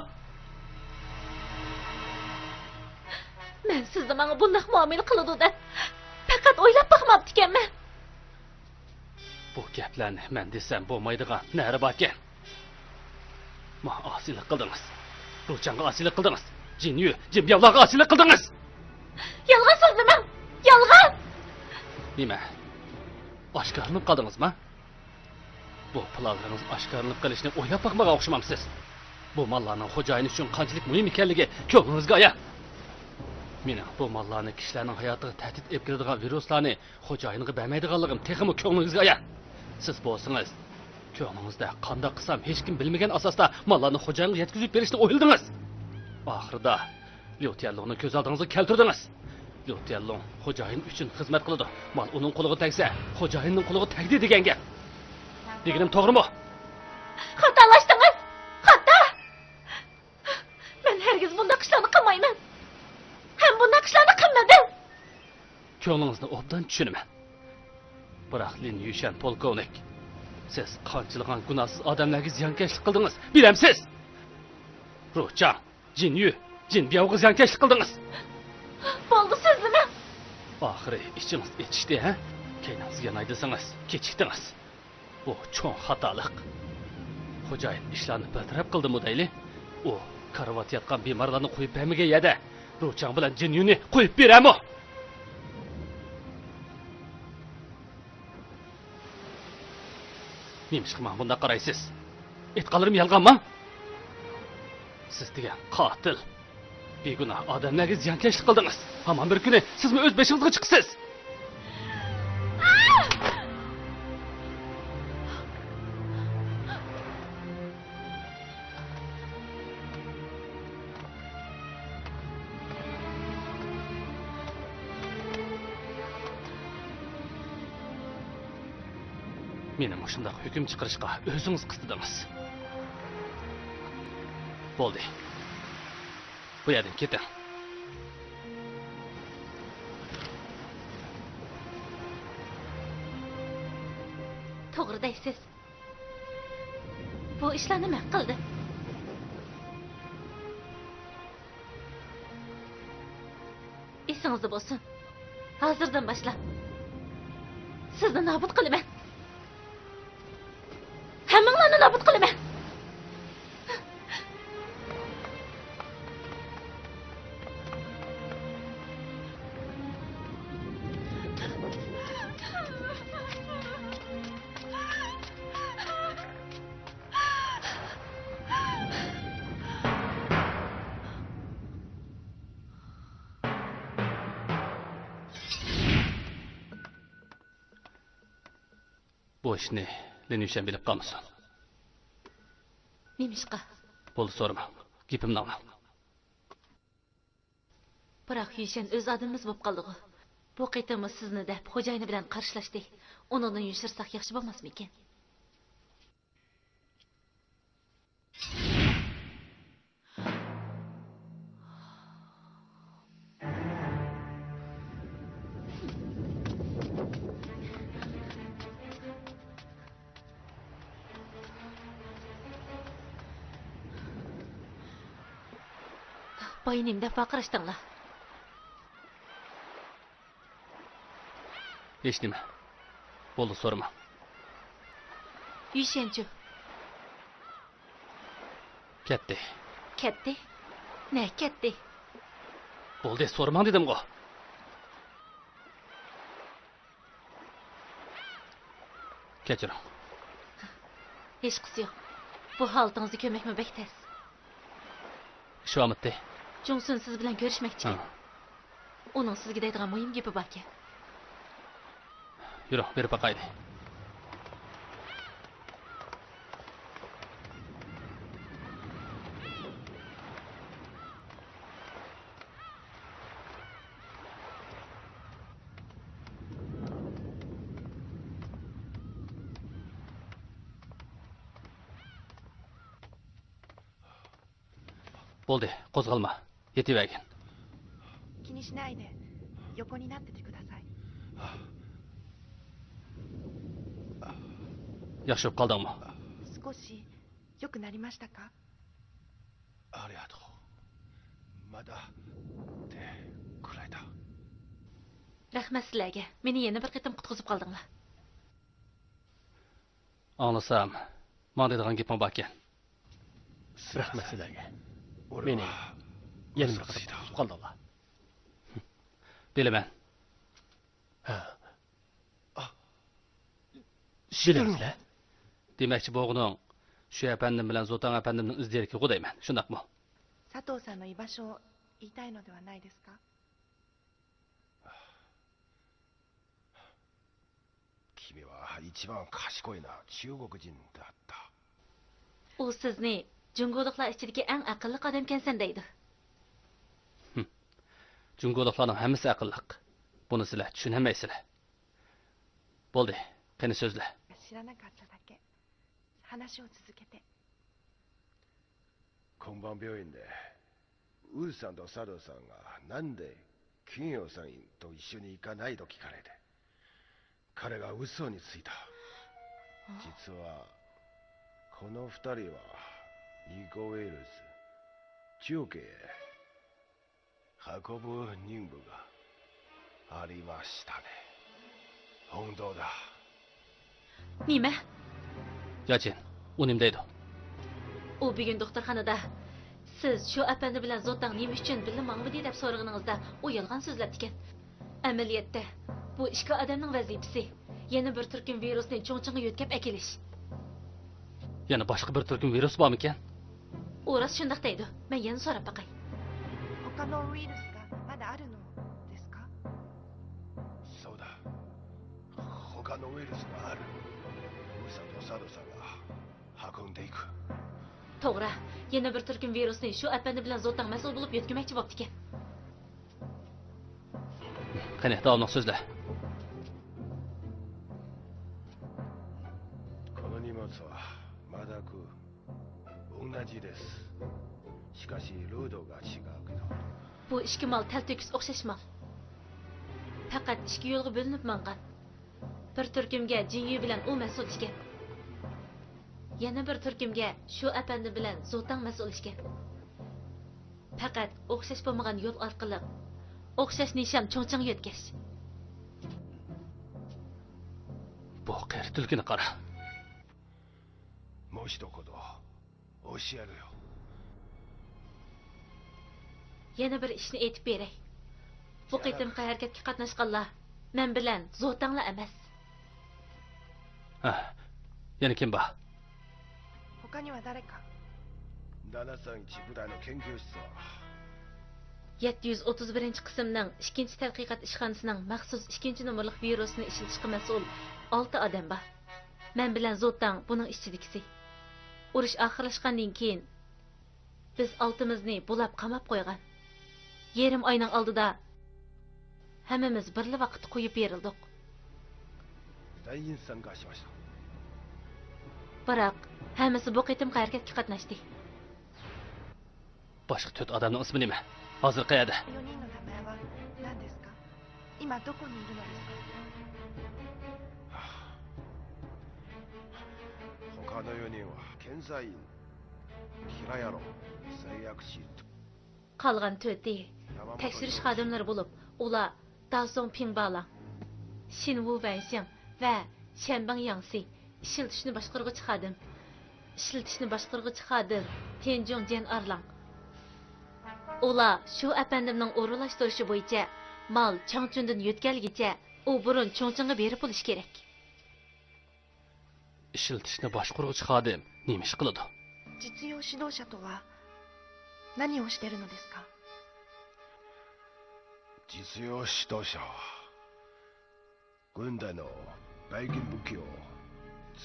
مەن سىزنى ماڭا بۇنداق مۇئامىلە قىلىدۇ دەپ پەقەت ئويلاپ باقماپتىكەنمەن. بۇ گەپلەرنى مەن دېسەم بولمايدىغان نەرە باركەن؟ ماڭا ئاسىيلىق قىلدىڭىز. روچاڭغا ئاسىيلىق قىلدىڭىز. جىنيۈ، جىنبياۋلارغا ئاسىيلىق قىلدىڭىز. يالغان سۆزلىمەڭ! يالغان! نېمە؟ ئاشكارىلىنىپ قالدىڭىزما؟ بۇ پىلانلىرىڭىز ئاشكارىلىنىپ قېلىشىنى ئويلاپ باقمىغان ئوخشىمامسىز؟ بۇ ماللارنىڭ خوجايىن ئۈچۈن قانچىلىك مۇھىم ئىكەنلىكى كۆڭلىڭىزگە ئايان. مېنىڭ بۇ ماللارنى كىشىلەرنىڭ ھاياتىغا تەھدىت ئېلىپ كېلىدىغان ۋىرۇسلارنى خوجايىنغا بەرمەيدىغانلىقىم تېخىمۇ كۆڭلىڭىزگە ئايان. سىز بولسىڭىز، كۆڭلىڭىزدە قانداق قىلسام ھېچكىم بىلمىگەن ئاساستا ماللارنى خوجايىنغا يەتكۈزۈپ بېرىشنى ئويلىدىڭىز. ئاخىرىدا ليۇ تيەنلۇڭنى كۆز ئالدىڭىزغا كەلتۈردىڭىز. ليۇ تيەنلۇڭ خوجايىن ئۈچۈن خىزمەت قىلىدۇ. مال ئۇنىڭ قولىغا تەگسە، خوجايىننىڭ قولىغا تەگدى دېگەن گەپ. دېگىنىم توغرىمۇ؟ خاتالاشتىڭىز! خاتا! مەن ھەرگىز بۇنداق ئىشلارنى قىلمايمەن. ھەم بۇنداق ئىشلارنى قىلمىدىم. كۆڭلىڭىزنى ئوبدان چۈشىنىمەن. بىراق لىن يۈشەن پولكوۋنىك، سىز قانچىلىغان گۇناھسىز ئادەملەرگە زىيانكەشلىك قىلدىڭىز، بىلەمسىز؟ روچاڭ، جىنيۈ، جىنبياۋغا زىيانكەشلىك قىلدىڭىز. بولدى، سۆزلىمەڭ. ئاخىرى ئىچىڭىز ئېچىشتى، ھە؟ كەينىڭىزگە ياناي دېسىڭىز، كېچىكتىڭىز. بۇ چوڭ خاتالىق. خوجايىن ئىشلارنى بىر تەرەپ قىلدىمۇ دەيلى. ئۇ كارىۋات ياتقان بىمارلارنى قويۇپ بەرمىگەن يەردە روچاڭ بىلەن جىنيۈنى قويۇپ بېرەرمۇ؟ نېمىشقا ماڭا بۇنداق قارايسىز؟ ئېيتقانلىرىم يالغانمۇ؟ سىز دېگەن قاتىل. بىگۇناھ ئادەملەرگە زىيانكەشلىك قىلدىڭىز. ھامان بىر كۈنى سىزمۇ ئۆز بېشىڭىزغا چىقىسىز. مېنى مۇشۇنداق ھۆكۈم چىقىرىشقا ئۆزىڭىز قىستىدىڭىز. بولدى. بۇ يەردىن كېتىڭ. توغرا دەيسىز. بۇ ئىشلارنى مەن قىلدىم. ئېسىڭىزدە بولسۇن، ھازىردىن باشلاپ سىزنى نابۇت قىلىمەن. ھەممىڭلارنى نابۇت قىلىمەن. بۇ ئىشنى لىن يۈشەن بىلىپ قالمىسۇن. نېمىشقا؟ بولدى، سورىماڭ. گېپىمنى ئاڭلاڭ. بىراق يۈشەن ئۆز ئادىمىمىز بولۇپ قالدىغۇ. بۇ قېتىممۇ سىزنى دەپ خوجايىنى بىلەن قارشىلاشتى. ئۇنىڭدىن يوشۇرساق ياخشى بولماسمىكىن؟ باينىم دەپ ۋارقىراشتىڭلار. ھېچنېمە. بولدى، سورىما. يۈشيەنچۇ. كەتتى. كەتتى؟ نەگە كەتتى؟ بولدى، سورىماڭ دېدىمغۇ. كەچۈرۈڭ. ھېچقىسى يوق. بۇ ھالىتىڭىزدە كۆمەكمۇ بەك تەس. ئىش بارمىتى؟ جۇڭسۈن سىز بىلەن كۆرۈشمەكچىكەن. ھە. ئۇنىڭ سىزگە دەيدىغان مۇھىم گېپى باركەن. يۈرۈڭ، بېرىپ باقايلى. بولدى، قوزغالما. يېتىۋەرگىن. 気にしないで横になっててください。 ياخشى بولۇپ قالدىڭمۇ؟ 少し良くなりましたか؟ ありがとう。まだ手くらいだ。 رەھمەت سىلەرگە. مېنى يەنە بىر قېتىم قۇتقۇزۇپ قالدىڭلار. ئاڭلىسام، ماڭا دەيدىغان گېپىڭ باركەن. رەھمەت سىلەرگە. مېنى يەنە بىر قېتىم قۇتقۇزۇپ قالدىڭلار. بىلىمەن. ھە. بىلىمسىلەر؟ دېمەكچى بولغىنىڭ، شۇ ئەپەندىم بىلەن زوتاڭ ئەپەندىمنىڭ ئىز دېرىكىغۇ دەيمەن، شۇنداقمۇ؟ 佐藤さんの居場所を言いたいのではないですか？ 君は一番賢いな中国人だった。 ئۇ سىزنى جۇڭگولۇقلار ئىچىدىكى ئەڭ ئەقىللىق ئادەمكەنسەن دەيدۇ. ھىم. جۇڭگولۇقلارنىڭ ھەممىسى ئەقىللىق. بۇنى سىلەر چۈشىنەلمەيسىلەر. بولدى، قېنى سۆزلە. 知らなかっただけ。話を続けて。 今晩病院でウーさんとサドさんがなんで金魚さんと一緒に行かないと聞かれて、彼が嘘についた。 実はこの二人はニコウイルス中継へ運ぶ任務がありましたね。本当だ。 نېمە؟ ياچىن، ئۇ نېمە دەيدۇ؟ ئۇ بۈگۈن دوختۇرخانىدا سىز شۇ ئەپەندى بىلەن زوتاڭ نېمە ئۈچۈن بىللە ماڭمىدى دەپ سورىغىنىڭىزدا، ئۇ يالغان سۆزلەپتىكەن. ئەمەلىيەتتە، بۇ ئىككى ئادەمنىڭ ۋەزىپىسى يەنە بىر تۈركۈم ۋىرۇسنى چۇڭچىڭغا يۆتكەپ ئەكېلىش. يەنە باشقا بىر تۈركۈم ۋىرۇس بارمىكەن؟ ئۇ راست شۇنداق دەيدۇ. مەن يەنە سوراپ باقاي. 他のウイルスがまだあるのですか？ そうだ。他のウイルスがある。ウーさんとサドさんが運んでいく。 توغرا، يەنە بىر تۈركۈم ۋىرۇسنى شۇ ئەپەندى بىلەن زوتاڭ مەسئۇل بولۇپ يۆتكىمەكچى بوپتىكەن. قېنى، داۋاملىق سۆزلە. この荷物はマダク同じです。しかしルートが違うけど。 بۇ ئىككى مال تەلتۆكۈس ئوخشاش مال. پەقەت ئىككى يولغا بۆلۈنۈپ ماڭغان. بىر تۈركۈمگە جىنيۈ بىلەن ئۇ مەسئۇل ئىكەن. يەنە بىر تۈركۈمگە شۇ ئەپەندى بىلەن زوتاڭ مەسئۇل ئىكەن. پەقەت ئوخشاش بولمىغان يول ئارقىلىق ئوخشاش نىشان چۇڭچىڭغا يۆتكەش. بۇ قېرى تۈلكىنى قارا. もう一言教えるよ。 يەنە بىر ئىشنى ئېيتىپ بېرەي. بۇ قېتىمقى ھەرىكەتكە قاتناشقانلار مەن بىلەن زوتاڭلا ئەمەس. ھە، يەنە كىم بار؟ 他には誰か？ 七三一部隊の研究室は يەتتە يۈز ئوتتۇز بىرىنچى قىسىمنىڭ ئىككىنچى تەتقىقات ئىشخانىسىنىڭ مەخسۇس ئىككىنچى نومۇرلۇق ۋىرۇسنى ئىشلىتىشقا مەسئۇل ئالتە ئادەم بار. مەن بىلەن زوتاڭ بۇنىڭ ئىچىدىكىسى. ئۇرۇش ئاخىرلاشقاندىن كېيىن، بىز ئالتىمىزنى بۇلاپ قاماپ قويغان. يېرىم ئاينىڭ ئالدىدا ھەممىمىز بىرلا ۋاقىتتا قويۇپ بېرىلدۇق. 全員参加しました。 بىراق، ھەممىسى بۇ قېتىمقى ھەرىكەتكە قاتناشتى. باشقا تۆت ئادەمنىڭ ئىسمى نېمە؟ ھازىر قەيەردە؟ 四人の名前は何ですか？ 今どこにいるのですか？ 他の四人は建材員、平野郎、製薬士。 قالغان تۆتى تەكشۈرۈش خادىملىرى بولۇپ، ئۇلار داسوڭ پىڭبالاڭ، شىنۋۇ ۋەنشىڭ ۋە شەنبىڭ ياڭسى، ئىشلىتىشنى باشقۇرغۇچى خادىم. ئىشلىتىشنى باشقۇرغۇچى خادىم تيەنجۇڭ جيەن ئارلاڭ. ئۇلار شۇ ئەپەندىمنىڭ ئورۇنلاشتۇرۇشى بويىچە مال چاڭچۈندىن يۆتكەلگىچە ئۇ بۇرۇن چۇڭچىڭغا بېرىپ بولۇشى كېرەك. ئىشلىتىشنى باشقۇرغۇچى خادىم نېمە ئىش قىلىدۇ؟ 実用指導者とは何をしてるのですか？ 実用指導者は軍隊のバイキン武器を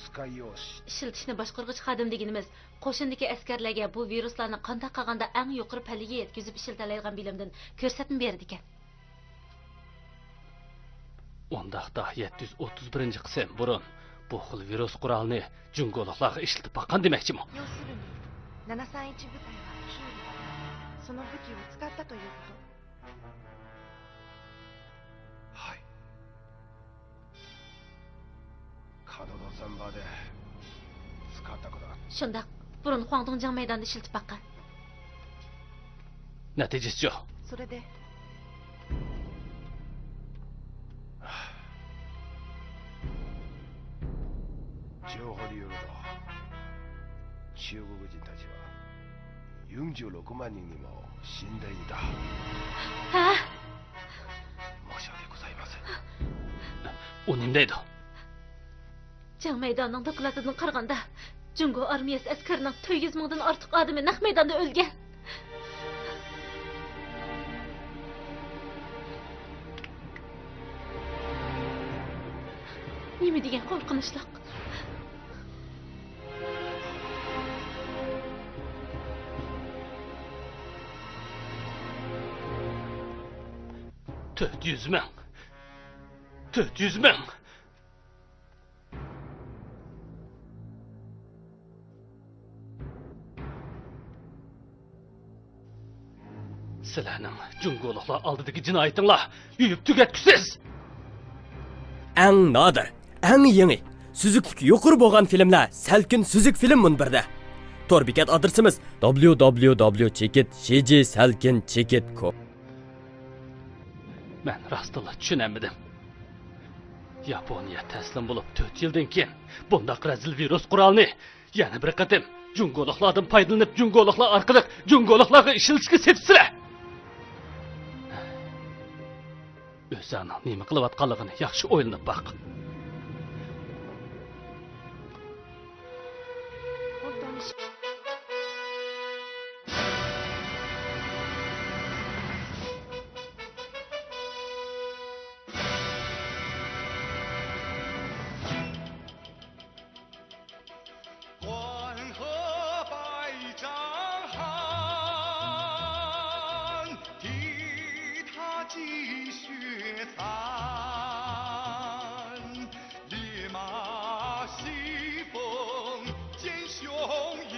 使いようし ئىشلىتىشنى باشقۇرغۇچى خادىم دېگىنىمىز قوشۇندىكى ئەسكەرلەرگە بۇ ۋىرۇسلارنى قانداق قىلغاندا ئەڭ يۇقىرى پەللىگە يەتكۈزۈپ ئىشلىتەلەيدىغان بىلىمدىن كۆرسەتمە بېرىدىكەن. ئۇنداقتا يەتتە يۈز ئوتتۇز بىرىنچى قىسىم بۇرۇن بۇ خىل ۋىرۇس قورالىنى جۇڭگولۇقلارغا ئىشلىتىپ باققان دېمەكچىمۇ؟ 要するに、七三一部隊は修理、その武器を使ったということ？ はい。角田さん場で使ったことある。 شۇنداق، بۇرۇن خۇاڭدۇڭ جەڭ مەيدانىدا ئىشلىتىپ باققان. نەتىجىسىچۇ؟ それで、 情報によると、中国人たちはよんじゅうろくまん人にも死んでいた。 ھە؟ 申し訳ございません。 ئۇ نېمە دەيدۇ؟ جەڭ مەيدانىنىڭ دوكلاتىدىن قارىغاندا، جۇڭگو ئارمىيەسى ئەسكىرىنىڭ تۆت يۈز مىڭدىن ئارتۇق ئادىمى نەق مەيداندا ئۆلگەن. نېمە دېگەن قورقۇنچلۇق! 400 مىڭ! 400 مىڭ! سىلەرنىڭ جۇڭگولۇقلار ئالدىدىكى جىنايىتىڭلار يۇيۇپ تۈگەتكۈسىز! ئەڭ نادىر، ئەڭ يېڭى، سۈزۈكلۈكى يۇقىرى بولغان فىلىملەر سەلكىن سۈزۈك فىلىم مۇنبىرىدە. تور بېكەت ئادرېسىمىز: دابليۇ دابليۇ دابليۇ چېكىت شى جى سەلكىن چېكىت كوم. مەن راستتىنلا چۈشىنەلمىدىم. ياپونىيە تەسلىم بولۇپ تۆت يىلدىن كېيىن بۇنداق رەزىل ۋىرۇس قورالىنى يەنە بىر قېتىم جۇڭگولۇقلاردىن پايدىلىنىپ، جۇڭگولۇقلار ئارقىلىق جۇڭگولۇقلارغا ئىشلىتىشكە سېتىپسىلەر. ئۆزۈڭنىڭ نېمە قىلىۋاتقانلىقىنى ياخشى ئويلىنىپ باق. 本当にし 关河百丈寒，踢踏积雪残。烈马西风，见雄鹰，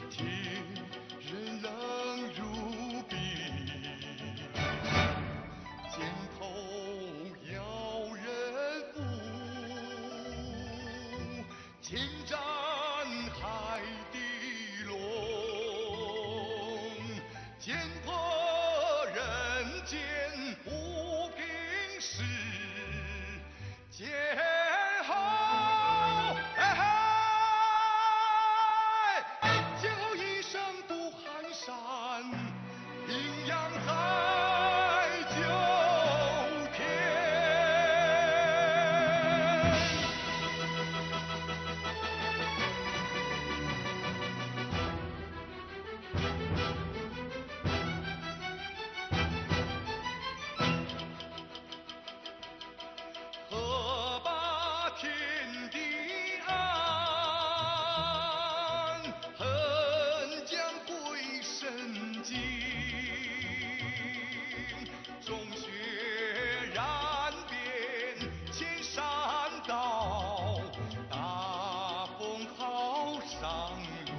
听人冷如冰。箭头摇人舞， 千战海底龙，剑破人间无名事。剑吼，哎嗨，剑吼一声不寒山。 名扬在九天。 河拔天地安，横江归身尽。众血染遍千山道，大风号上涌。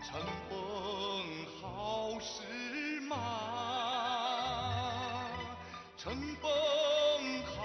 乘风好事马，乘风好